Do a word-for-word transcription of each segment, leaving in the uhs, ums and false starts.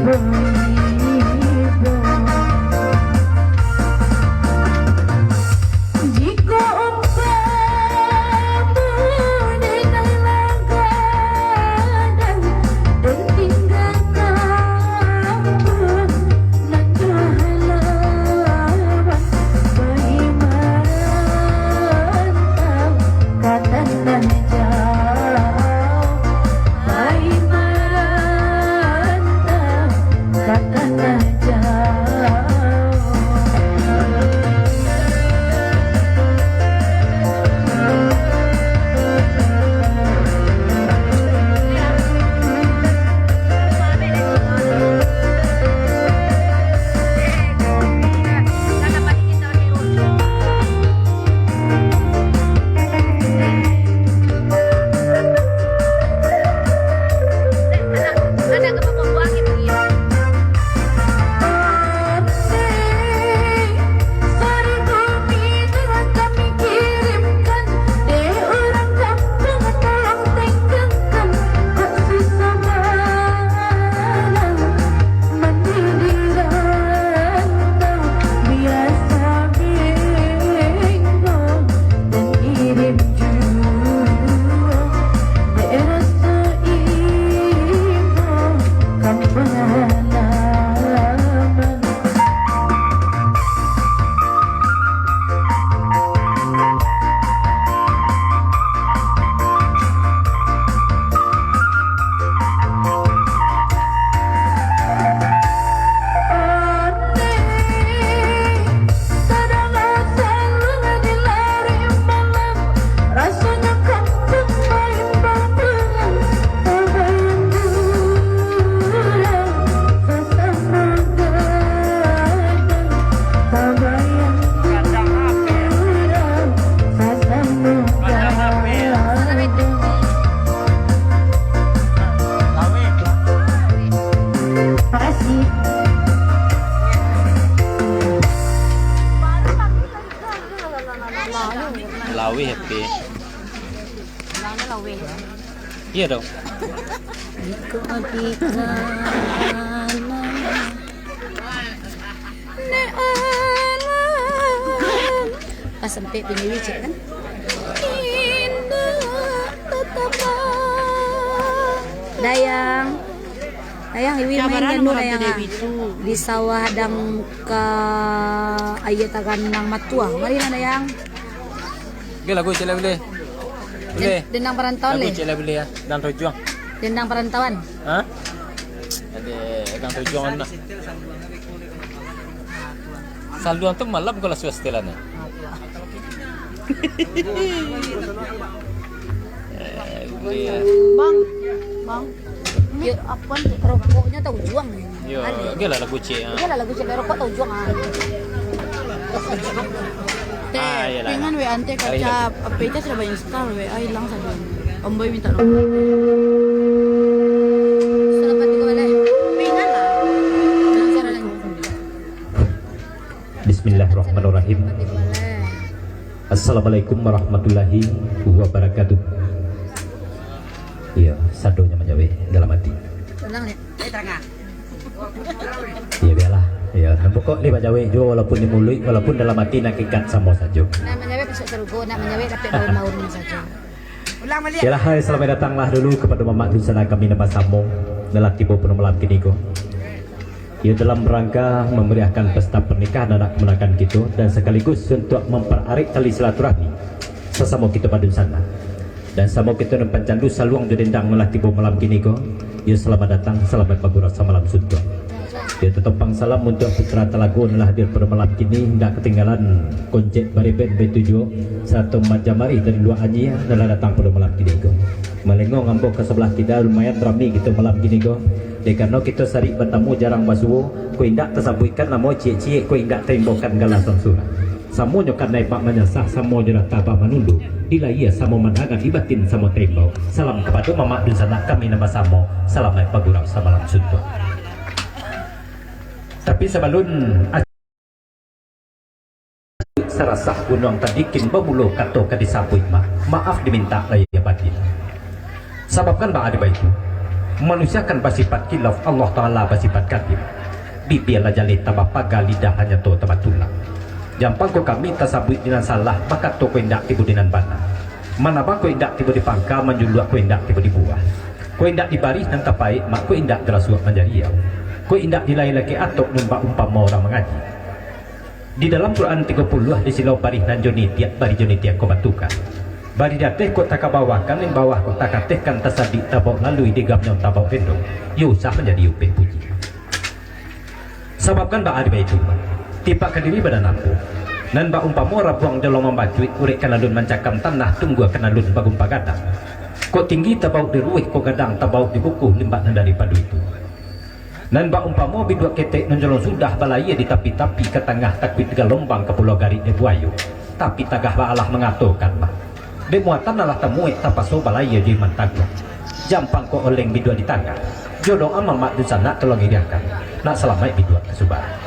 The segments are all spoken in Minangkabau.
Jikok umpamo dek nan lah gadang, den tingga kampuang nan jo halaman, pai marantau ka tanah jauah. Pai marantau ka tanah jauah. Mandiri rantau, biasa bengong, dan iduik juo, dek raso ibo, kampuang halaman. Laweh H P. Bilangnya laweh. Iya dong. Iko ati kanan. Nek alam. Pas sampai piniwi cek kan. Indah tetap. Dayang. Dayang, iwi main ganu, Dayang, ah. Di sawah dang ka aia taganang matua. Mari lah, Dayang. Oke, lagu cek lah boleh. Boleh. Den-, Dendang Parantauan. Lagu leh. Cek lah boleh ya. Dang Tojuang. Dendang Parantauan. Ha? Ada Dang Tojuang mana? Saluang tu malam kalau setelan ni. Eh, boleh ya. Bang, bang. Ini apa ni? Rokoknya Tojuang ni. Yo, oke lah lagu cek, ah. Oke lah lagu cek, rokok Tojuang, ah. Ah, iyalah. Pingan W A ante kaca, P C sudah banyak sekali, W A hilang saja. Om Boy minta nomor. Sudah pati ko balai. Pingan lah. Bismillahirrahmanirrahim. Assalamualaikum warahmatullahi wabarakatuh. Iyo, sadonyo manjawek dalam ati. Tenang, Nek. Iyo, bialah. Iyo, pokok ni bajawek juo walaupun di muluik, walaupun dalam ati nak ikat samo sajo. Nak manjawek masuk sarugo, nak manjawek dapek baun-baun sajo. Yalah, hai, salamaik datanglah dulu kapado mamak dunsanak kami nan basamo, nan lah tibo pado malam kini ko. Iyo dalam rangka mamariahkan pesta parnikahan anak kamanakan kito, dan sakaligus untuak mampararik tali silaturahmi sasamo kito badunsanak. Dan samo kito nan pancandu saluang jo dendang nan lah tibo malam kini ko, iyo salamaik datang, salamaik bagurau samalam suntuak. Yo, tatompang salam untuak putra talago nan lah hadir pado malam kini, indak katinggalan Koncek Bareben B tujuh, sarato Mak Jamari dari Luak Anyi nan lah datang pado malam kini ko. Malengong ambo ka sabalah kida, lumayan rami kito malam kini ko, dek karano kito sarik batamu jarang basuo, ko indak tasabuikkan namo, ciek-ciek ko indak taimbokan gala surang-surang. Samonyo kanai bak manyasah, samo jo rata bak manunduk, di lahia samo mandanga, di batin samo taimbau. Salam kapado mamak dunsanak kami nan basamo, salamaik bagurau samalam suntuak. Tapi sabalun sarasah gunuang tadikin, bamulo kato ka disabuik, ma-, maaf dimintak lahia batin. Sababkan baa di baitu? Manusia kan basipaik khilaf, Allah Ta'ala basipaik kadim. Bibia lah jaleh tabapaga, lidah lah nyato tabatulang. Jampang ko kami tasabuik di nan salah, bakato ko indak tibo di nan bana. Manabang ko indak tibo di pangka, manjuluak ko indak tibo di buah. Ko indak di barih nan tapaik, mak, ko indak tarasuak manjariau. Ko indak di lai lakek atok, nan bak umpamo urang mangaji. Di dalam Quran tigo puluah disilau barih nan jo nitiak, barih jo nitiak ko batuka. Barih di ateh kok takabawakan, nan bawah kok takatehkan, tasadik tabaok lalu, di gamnyo tabaok rendo, iyo usah manjadi upek puji. Sababkan baa di baitu, tipak ka diri badan ambo. Nan bak umpamo rabuang jolong mambacuik, urek kan alun mancakam tanah, tunggua kan alun bagumpa gadang. Kok tinggi tabaok di ruweh, kok gadang tabaok di kukuh, limbak nan daripado itu. Nan bak umpamo biduak ketek nan jolong sudah balayia di tapi-tapi, ka tangah takuik galombang, ka pulau garik dek buayo. Tapi tagah baalah mangatokan, bah, dek muatan alah tamuek, tapaso balayia jo iman taguah. Jampang kok oleng biduak di tangah, jodoh amamak dunsanak tolong iriahkan, nak salamaik biduak ka subarang.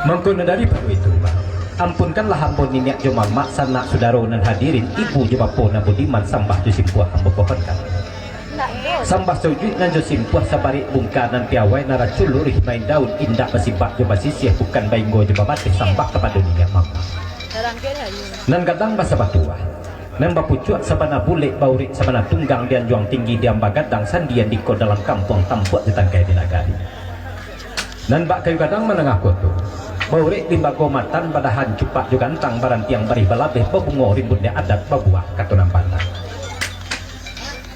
Mangko nan daripado itu, bah, ampunkanlah ambo niniak jo mamak, sanak sudaro nan hadirin, ibu jo bapo nan budiman, sambah jo simpuah ambo pohonkan. Sambah saujuik nan jo simpuah, sabarek bungka nan piawai, nan racun luruih main daun, indak basibak jo basisiah, bukan bainggo jo babateh, sambah kapado niniak mamak. Nan gadang basabatuah, nan bapucuak sabana bulek, baurek sabana tunggang, di anjuang tinggi, di amba gadang, sandi andiko dalam kampuang, tampuak jo tangkai di nagari. Nan bak kayu gadang manangah koto, baurek limbago matan, badahan cupak jo gantang, barantiang barih balabeh, babungo rimbun dek adat, babuah kato nan bana.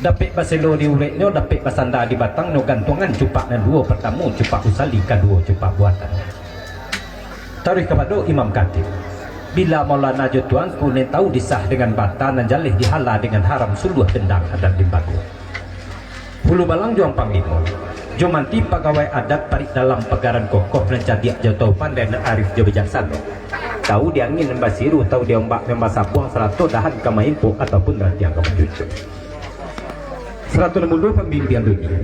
Dapek baselo di ureknyo, dapek basanda di batangnyo, gantuangan cupak nan duo, partamo cupak usali, kaduo cupak buatan. Taruih kapado Imam Khatib. Bila Maulana jo Tuanku nan tau disah dengan bata, nan jaleh dihala dengan haram, suluah dendang adat limbago. Hulu balang jo ampang limo, jo manti pagawai adat, parik dalam pagaran kokoh, nan cadiak jo tau pandai, nan arif jo bijaksano. Tau di angin nan basiru, tau di ombak nan basabuang, sarato dahan ka maimpok ataupun rantiang ka mancucuk. Sarato nan mudo pambimbiang dunia,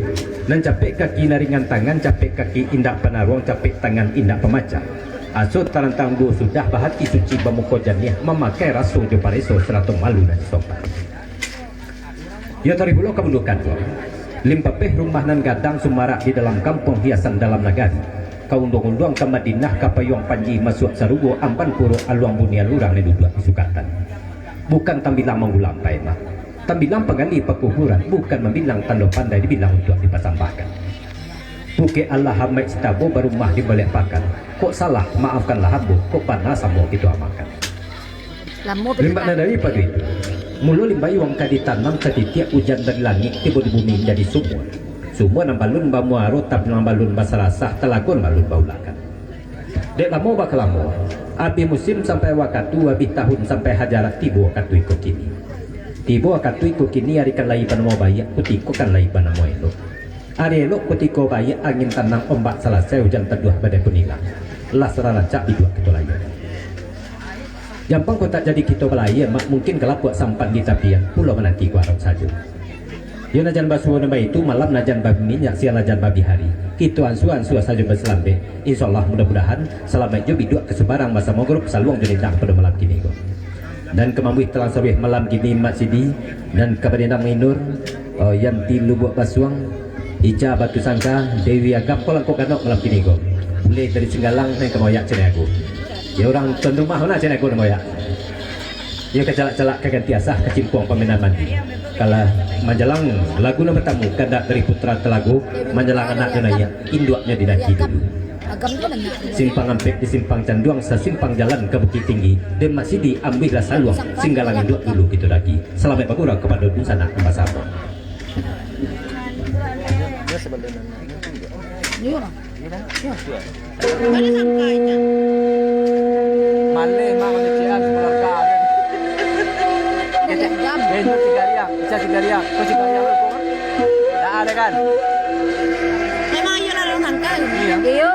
nan capek kaki nan ringan tangan, capek kaki indak panaruang, capek tangan indak pamacah. Aso tarantang duo sudah, bahati suci bamuko janiah, mamakai raso jo pareso, sarato malu nan disopan. Iyo taruih pulo ka Bundukan ko, limpapeh rumah nan gadang, sumarak di dalam kampuang, hiasan dalam nagari. Ka unduang-unduang ka Madinah, ka payuang panji masuak sarugo, amban puruk aluang bunian, urang nan duduak di sukatan. Bukan tambilang manggulampai mah. Tambilang panggali pakuburan, bukan mambilang tando pandai dibilang untuak dipasambahkan. Bukik Allah Hamaik Sitabo, barumah di baliak pakan. Kok salah, maafkanlah ambo, kok bana samo kito amalkan. Lamo Limbak nan dari pado itu, mulo limbayuang ka ditanam, satitiak ujan dari langik, tibo di bumi manjadi sumua. Sumua nan balun bamuaro, tapi nan balun basalasah, talago nan balun baulakan. Dek lamo bakalamoan, abih musim sampai wakatu, abih tahun sampai hajarat, tibo wakatu iko kini. Tibo wakatu iko kini, ari kan lai banamo baiak, kutiko kan lai banamo elok. Ari elok kutiko baiak, angin tanang ombak salasai, ujan taduah badai pun ilang. Lah sarancak biduak kito layia. Jampang kok tak jadi kito balayia, mak mungkin ka lapuak sampan di tapian, pulo mananti kuarok sajo. Yo nan jan basuo nan baitu, malam nan jan baminyak, siang nan jan babihari. Kito ansua-ansua sajo basalambek. Insya Allah, mudah-mudahan salamaik jo biduak ka subarang basamo grup Saluang jo Nindang pado malam kini ko. Nan ka mambuih talang saruih malam kini, Mak Sidi, nan ka badendang mainur, oh, Yanti Lubuak Basuang, Ica Batu Sangka, Dewi Agam, ko langkok ganok malam kini ko. Buleh dari Singgalang nan ka maoyak Caniago. Yo, urang tuan rumah mana Caniago nan maoyak. Iyo kacalak-calak ka ganti asah, kacimpuang pamainan mandi. Kalau manjalang lagu nan batamu, kandak dari putra talago, manjalang anak nan naiak, induaknyo dinanti dulu. Simpang Ampek di Simpang Canduang, sasimpang jalan ka Bukik Tinggi, den Mak Sidi ambiahlah saluang, Singgalang induak dulu kito daki. Salamaik bagurau kapado dunsanak nan basamo. Maleh mah kecil-an keluarga. Ketek. Eh, itu tiga riang, bisa tiga riang. Kau tiga riang lu, kau. Tak ada kan? Memang iya lah, orang sangka. Iya. Iyo.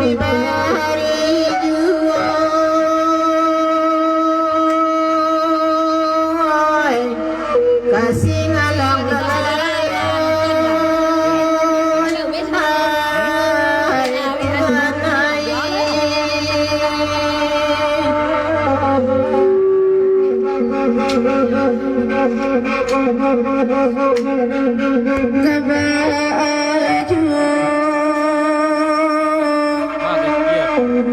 Dibari juo ka Singgalang,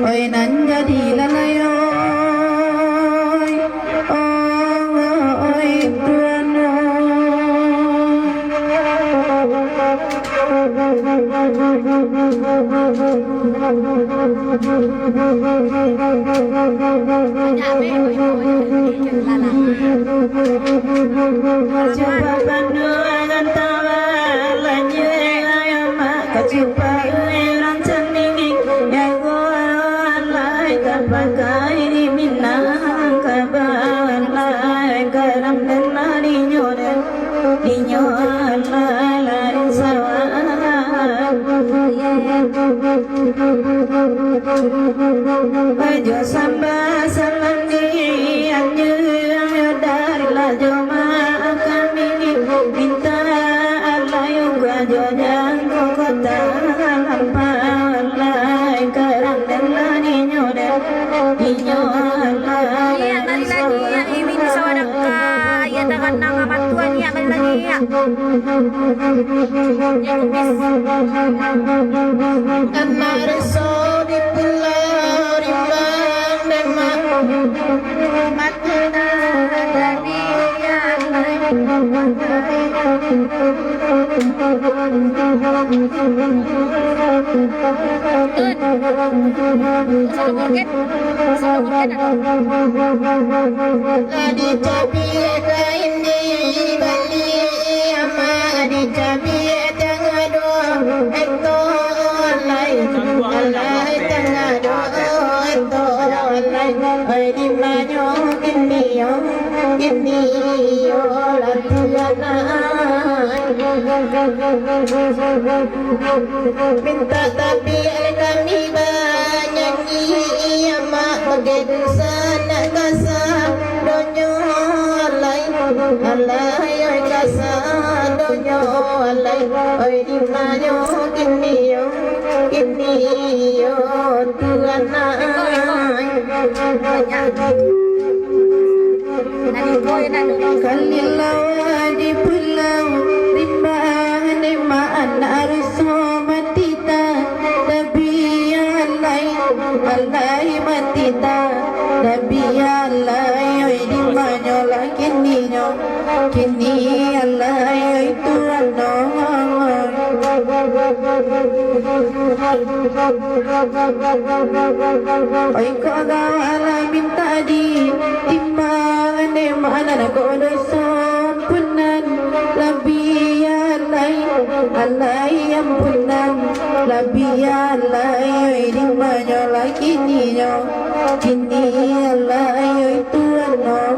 Oi, nan jadi lalai, oi. Oh, oi, Tuhan, oi. Cuba panduangan tawalannya, ayo mak, ka cuba urang canini, ya Allah, lai tapakai di Minangkabau, lai karam dan lari nyo. Inyo lah lain sawah. Bajo sambah salam di anjuang, dari lah jo maaf kami minta alai, uga jo jangko kota lampau alai, karang dan lari nyo. Iya, tadi lagi, ya, Iwin, sawadaka, ya, taganang, abatuan, ya, tadi lagi, ya. Anak reso di Pulau Rimbang, Demak. Mati dah, tadi, ya. Lah dicabiak kain di Bali, amak dicabiak tangah duo, eto alai, alai tangah duo, eto alai, ai di manyo kini yo. Kini iyo lah tiada. Mintak tapiak kami banyanyi, amak bagai dusanak kasa donyo alai, alai oi kasa donyo alai, oi di manyo kini yo, kini yo tu anak. Kalilawa di Pulau Rimbang, anak ruso mati ta, tapi alai, alai mati ta, tapi alai, oi, di manyo lah kininyo, kini alai, oi, Tuhan, oi. Oi, kok gawak lah mintak ditimbang, dek ma nan kok doso ampunan, labiah alai, alai ampunan, labiah alai, oi, di manyo lah kininyo, kini alai, oi, Tuhan, oi.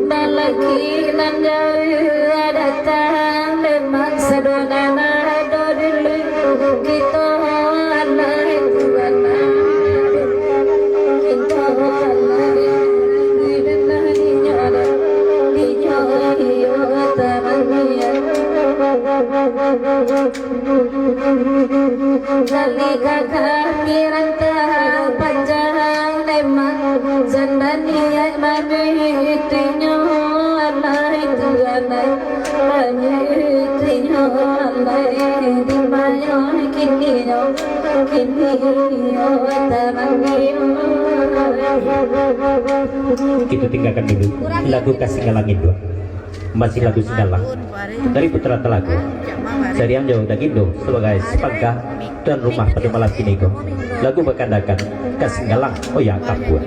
Balaki nan jauah datang, memang sadonyo nan ado dulu. Kito alai Tuhan, kito alai, dinyo iyo taman. Jalika kami rantau panjang, memang jan baniaik manuih tunyo alai Tuhan, manuih tunyo alai, di manyo kininyo, kininyo taman. Kita tinggalkan dulu lagu Kasih Galang itu. Masih lagu Singgalang dari Putra Telago. Sariang jo Dagindo sebagai sepangka tuan rumah pada malam kini ko. Lagu bakandakan Kasih Galang Oya Kapua.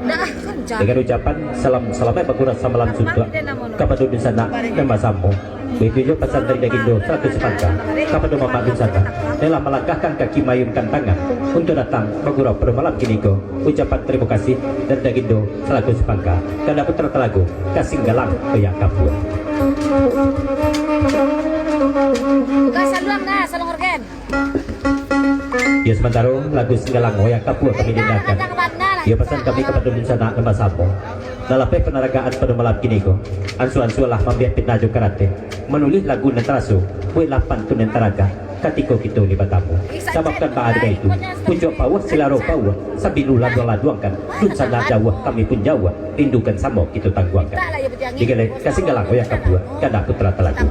Dengan ucapan salam salamaik bakurasa malam suntuak kapado dunsanak nan basamo. Baitu juo pasan dari Dagindo salaku sapangka kapado mamak dunsanak, nan lah malangkahkan kaki maayunkan tangan untuak datang bagurau pado malam kiniko. Ucapan tarimo kasih dari Dagindo salaku sapangka, kandak putra talago, Kasinggalang Oyak Kapua. Buka saluang nah, saluang organ. Yo, samantaro lagu Singgalang Oyak Kapua kami dendangkan. Yo, pasan kami kapado dunsanak nan basamo. Nan lapeh panaragaan pado malam kiniko, ansua-ansualah maambiak pitah jo karateh, manulih lagu nan taraso, bueklah pantun nan taragah, katiko kito lai batamu. Sababkan baa di baitu, pucuak pauah silaro pauah, sambilu laduang-laduangkan, dunsanak jauah kami pun jauah, rindukan samo kito tangguangkan. Digaleh Kasinggalang Oyak Kapua, kandak putra talago.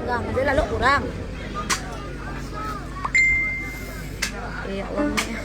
Eh, ya Allah, ya.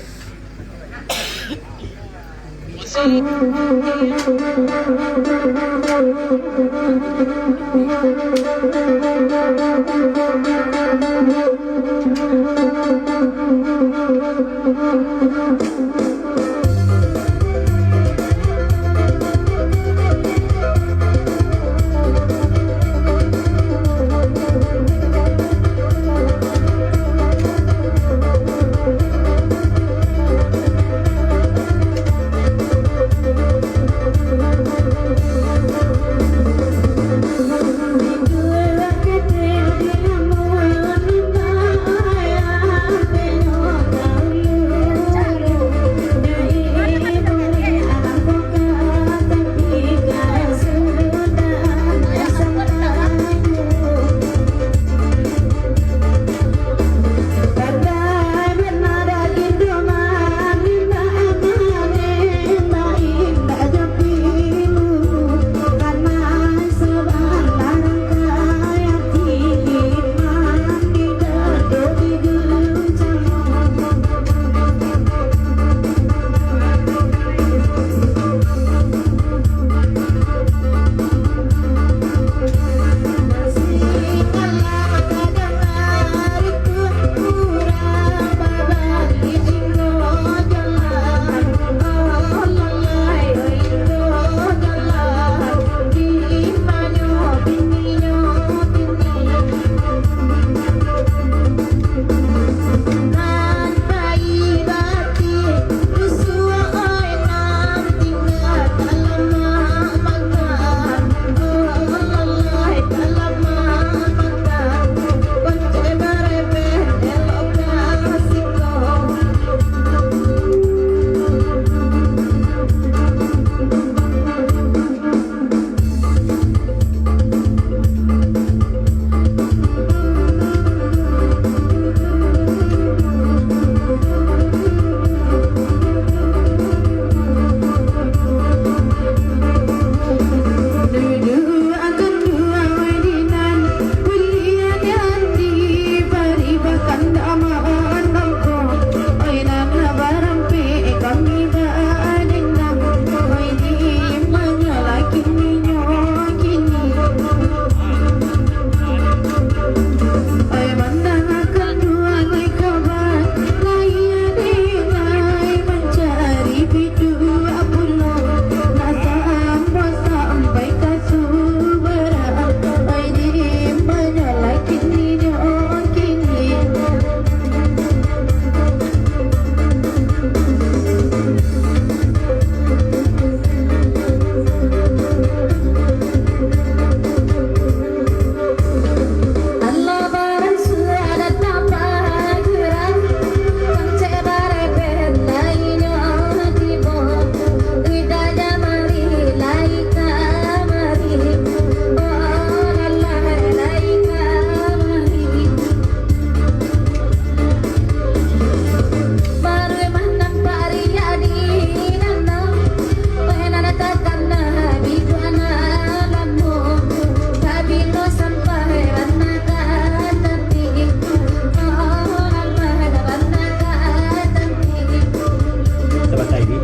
Sabanta ini.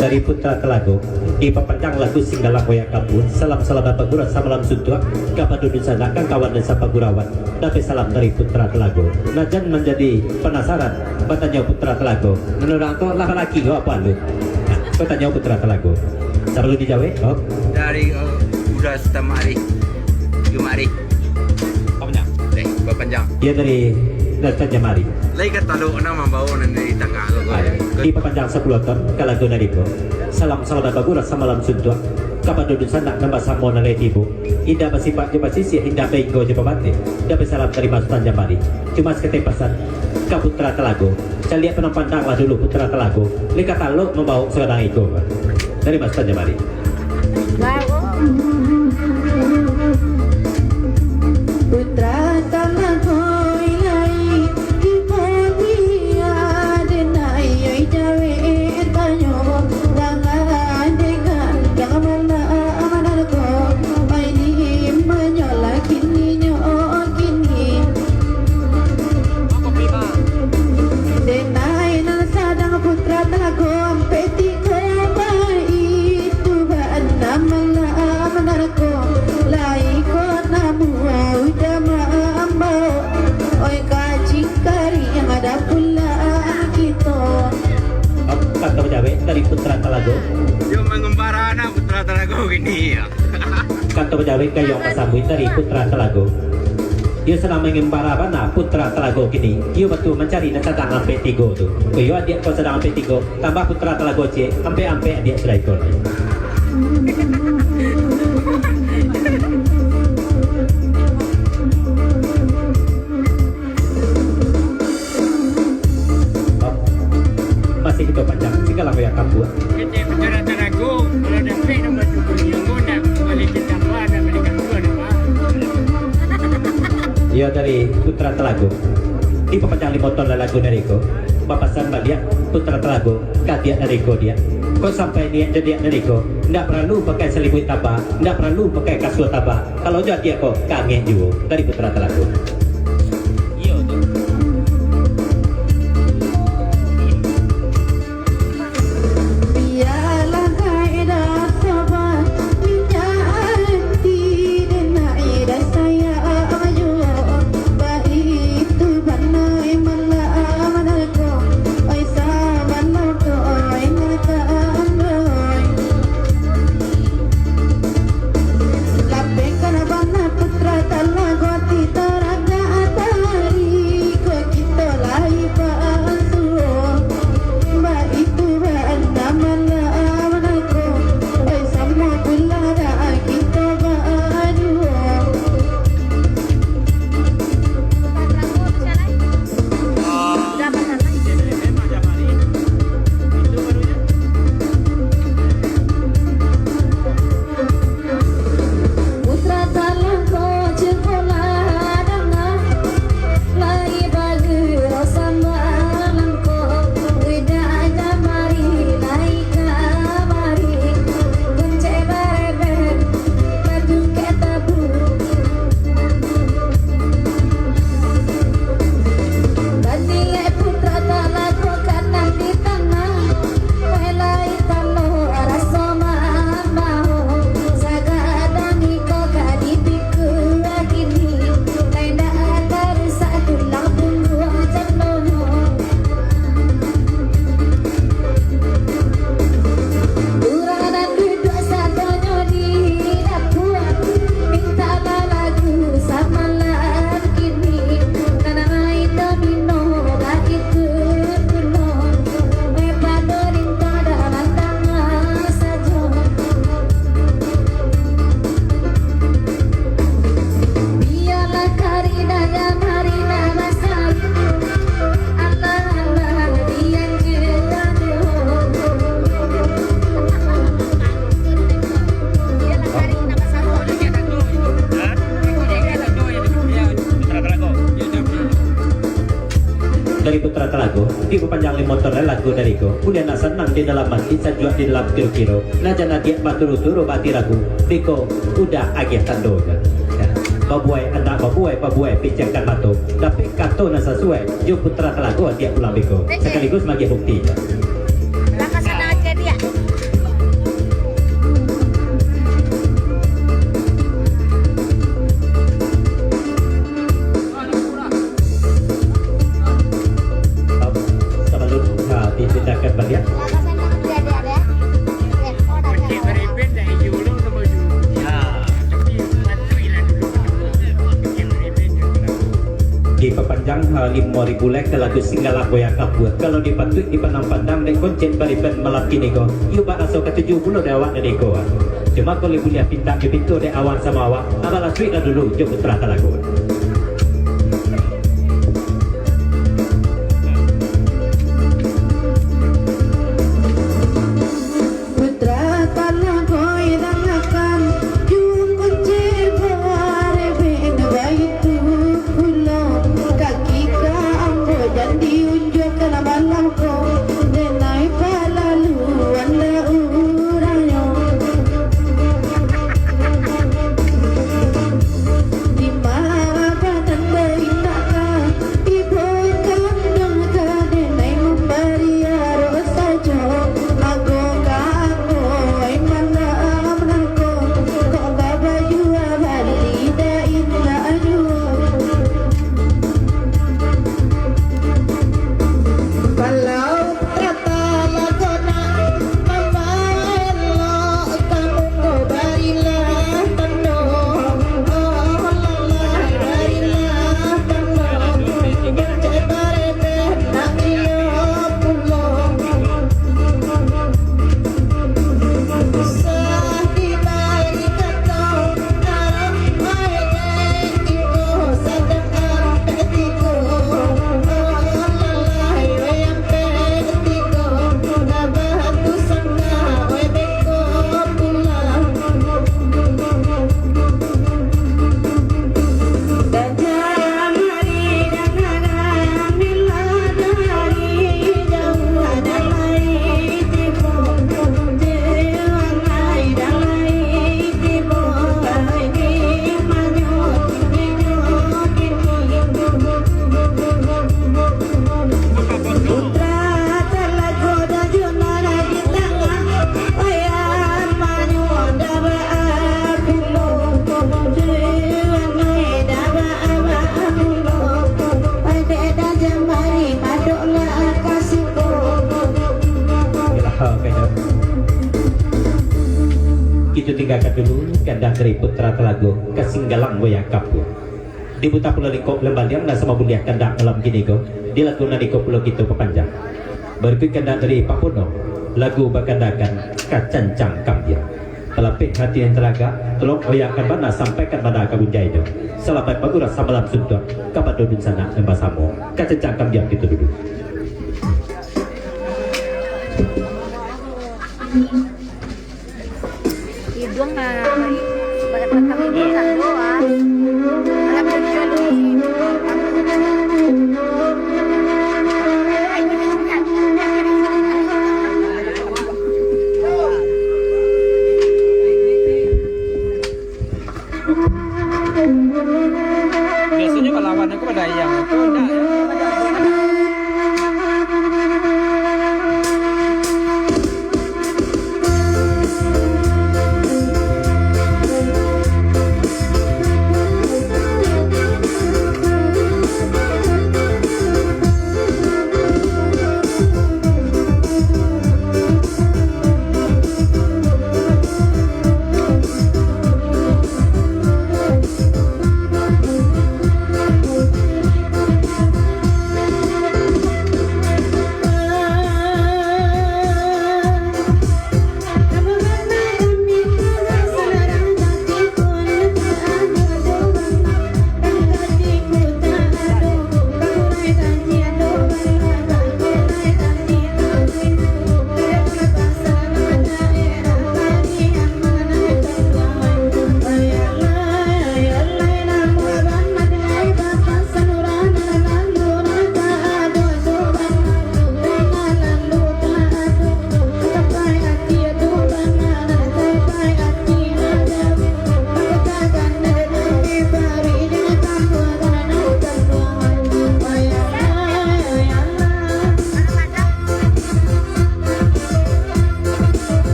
Dari Putra Talago, dipapanjang lagu Singgalang Oyak Kapua, salam-salam bagurau samalam suntuak, kapado dunsanak kawan-kawan nan sapagurauan. Dapek salam dari Putra Talago. Nah, jan manjadi panasaran, batanyo Putra Talago. Nan urang tu lah balaki ko apo alun? Batanyo Putra Talago. Sabalun dijawek, oh. Dari, eh, Uda Sutan Mari. Jumari. Bapanjang. Deh, bapanjang. Iyo, dari Sutan Jamari. Lai ka talok nan mambawo nan di tangah tu, ko. Ai, dipapanjang sapuluah ton ka lagu nan iko. Salam salamat baburak samalam suntuak. Kapado dunsanak nan basamo nan lai tibo. Indak basipak jo basisiah, indak bainggo jo babateh. Dapek salam dari Mas Sutan Jamari. Cuma sakatai pasan ka Putra Talago. Caliak pandang-pandanglah dulu Putra Talago. Lai ka talok mambawo sagadang iko. Dari Mas Sutan Jamari. Putra Talago lai di Bogor, den ai jawek tanyo, dangan dengar, dangan malam manarko, ai di manyolah kininyo kini. Denai nan sadang Putra Talago ampek tigo, baitu bana malam manarko, lai ko namuah uda mambawo, oi kacing kari nan ada pulang kito. Kanto bajawek dari Putra Talago. Yo mangembara anak Putra Talago kini, yo. Kanto bajawek gayuang basambuik dari Putra Talago. Iyo sadang mangembara bana Putra Talago kini. Iyo batua mancari nan sadang ampek tigo tu. Ko iyo adiak ko sadang ampek tigo, tambah Putra Talago ciek, ampek-ampek adiak sudah iko. Masih kito panjang, sagalo goyang kampuang. Kecek Putra Talago, kalau dapek nombor tujuh, yang gondang, balik ke tambah, nak balik kampuang, apa? Iyo dari Putra Talago. Dipapanjang limo ton lah lagu nan iko. Bapasan baliak Putra Talago ka adiak nan iko, diak. Kok sampai niaik jo diak nan iko, ndak paralu pakai salimuik taba, ndak paralu pakai kasua taba. Kalau jo adiak ko, kangek juo dari Putra Talago. Iyo tu. Bialah kaedah sabar, minyak ati, denai dah sayang juo. Baitu bana malam manarko, oi sabar ko, oi nan tandoi. Lapehkan bana Putra Talago, ati taragak tadi ko kito lai basuo. Baitu bana malam manarko, oi samo pulang dah kito baduo. Putra Talago, cukuiklah danga, lai bagiro sambalang ko, uda Jamari lai kamari, kuncek barebek, batu kek tabu. Baniaik Putra Talago ka nan di tangah, weh lai talo raso mambawo, sagadang iko ka dipikua kini, lai ndak tarusak tulang pungguang jando. Urang nan duduak sadonyo di dapua, mintak balagu samalam kini, nan main domino baitu pulo, eh, pado lintang dalam tangan sajo. Bialah karina Jamari nan basayun, alah, alah, dianjuakan. Dari Putra Talago, dipapanjang limo ton lagu dari ko. Buliah nak sanang di dalam ati, sajuak di dalam kiro-kiro. Nah, jan adiak baturu-turu bati ragu, beko uda agiah tando. Ya. Babuai anak babuai, babuai picangkan mato. Dapek kato nan sasuai, jo Putra Talago adiak pulang beko. Sakaligus magiah bukti. Langkah sana aja dia. Sabalun, ha, dipindahkan baliak. Langkah sana aja dia, dia. Eh, oh, dah. Ha, limo ribu lai ka lagu Singgalang Goyang Kapua. Kalau dipatuik dipandang-pandang dek koncet bariban malam kini ko, iyo bak raso katuju pulo dek awak tadi ko. Cuma kalau buliah pintak jo pintu dek awan samo awak, abah lasuik lah dulu jo Putra Talago. Putra Talago idangakan, juo koncet barebek baitu pulo. Kaki ka ambo jan diunjuakan balangko, denai palalu anda urangnyo. Di ma badan baindak ka, ibo kanduang ka denai mambari aro sajo. Ago ka ago, ai malam nangko, kok babajua bali dak indak juo. Kalau Putra Talago nak mambawa elok ka muko, barilah tando. Oh, lalah, barilah tando. Cek barebek nak iyo pulo. Usah dibari kato. Kito tinggakan dulu kandak dari Putra Talago, Kasinggalang Wayang Kapua. Diputa pulo lingkok lembaliang nan sama buliah kandak malam kini ko, di lagu nan iko pulo kito papanjang. Barikuik kandak dari Pak Pono, lagu bakandakan Kacancang Kambiang. Talapeh hati nan talagak, tolong oyakan bana, sampaikan bana ka bunjai tu. Salamaik bagurau samalam suntuak, kapado dunsanak nan basamo. Kacancang kambiang kito duduak. Iduang, ah, bari, bari, bari, bari, bari, ah. Anak kecil ni. Biasonyo balawan aku pado ayam. Aku ndak, yo.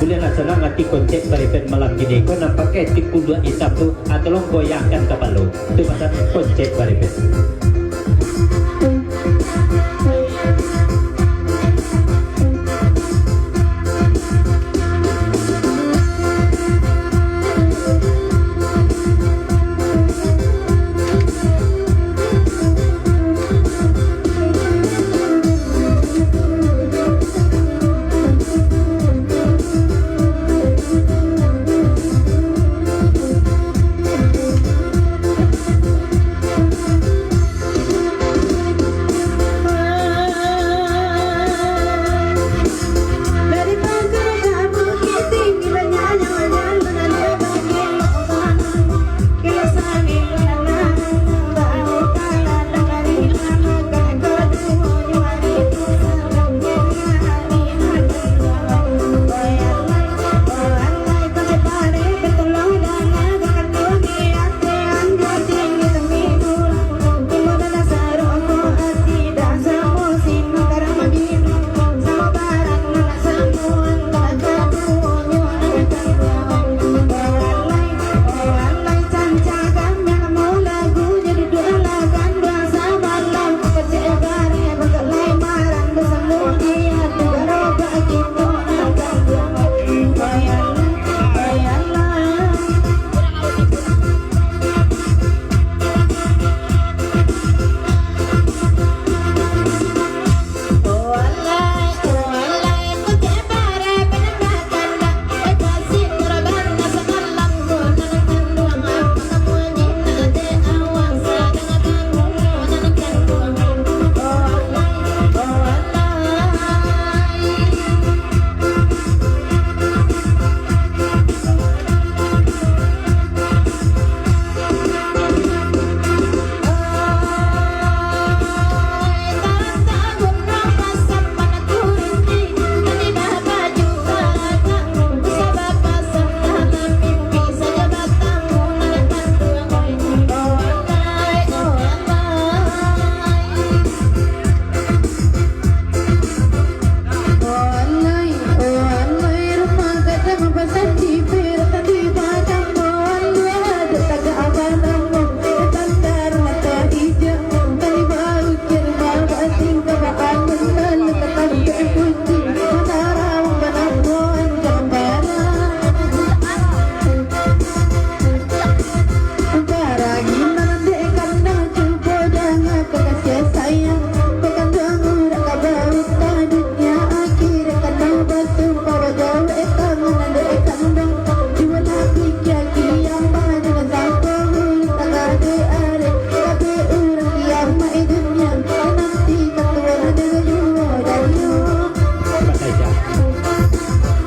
Bila nak sanang ati, konsep Baripen malam kini ko, nampak ka tik puluah itam tu, ah, tolong goyangkan kapalo. Tu pasan konsep Baripen.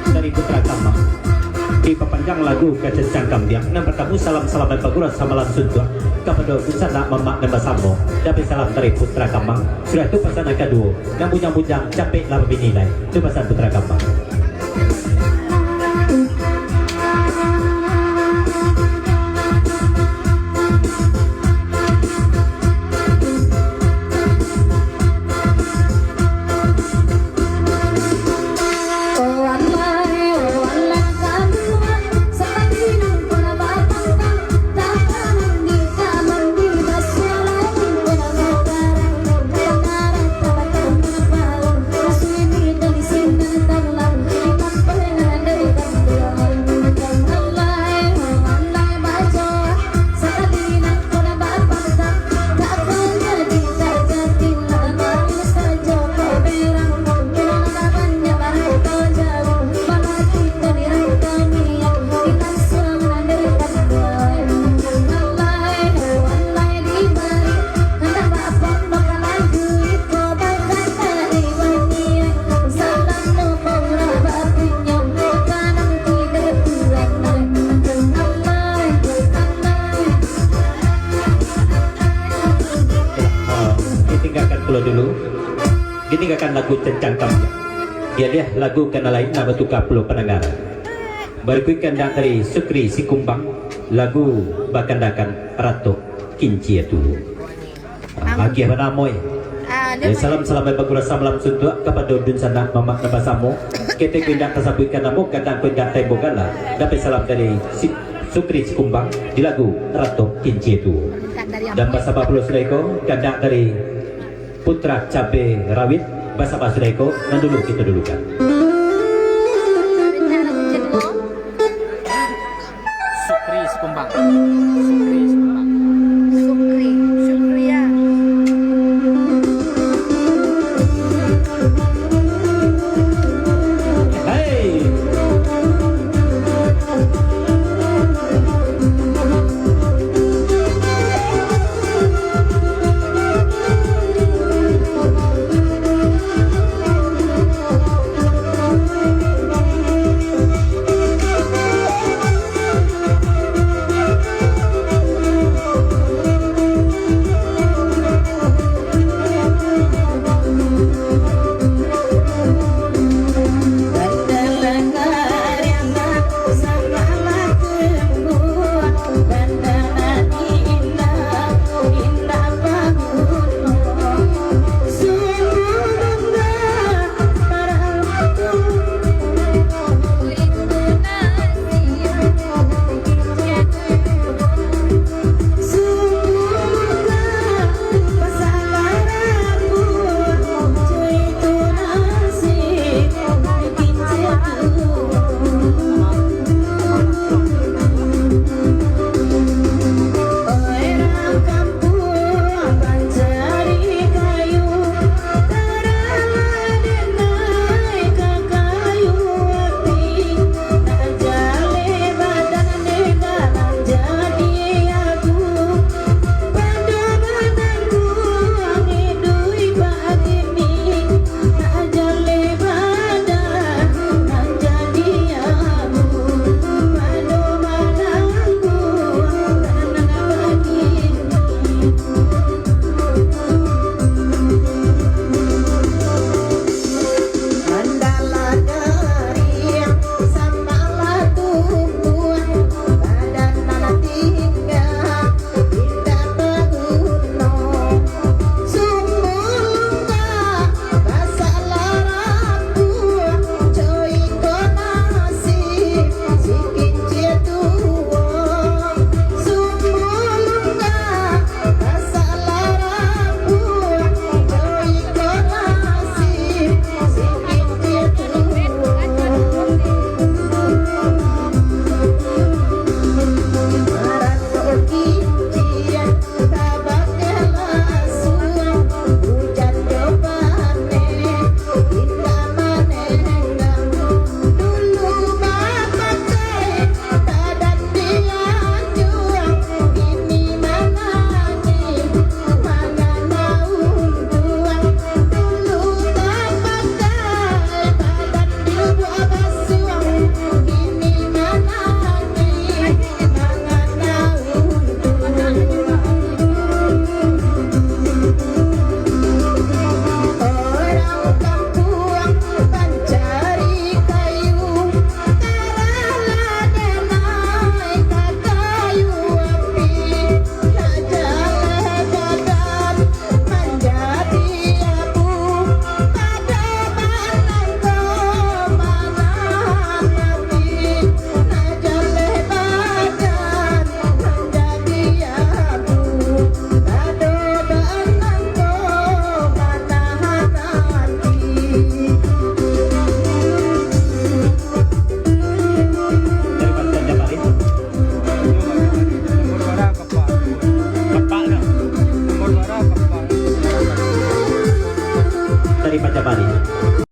Dari Putra Kamang. Dipapanjang lagu ka Cencang Kambiang. Nan partamo, salam salamaik bagurak samalam suntuak kapado dunsanak mamak nan basamo. Dapek salam dari Putra Kamang. Sudah tu pasan nan kaduo, nan bujang-bujang, capeklah babini lai. Tu pasan Putra Kamang. Ditinggakan pulo dulu. Ditinggakan lagu Cencang Kambiang. Dialiah lagu ka nan lain, nak batuka pulo pandanga. Barikuik kandak dari Sukri Sikumbang, lagu bakandakan Ratok Kincia tu. Ah, agiah bana, Moy. Ah, ya, salam, salam bagurak samalam suntuak kapado dunsanak mamak nan basamo. Ketek ko indak tasabuikkan namo, gadang ko indak taimbo gala. Dapek salam dari si Sukri Sikumbang di lagu Ratok Kincia Tuo. Dan basapa pulo sudah iko, kandak dari Putra Cabe Rawit, basapa sudah iko, nan dulu kito dulukan.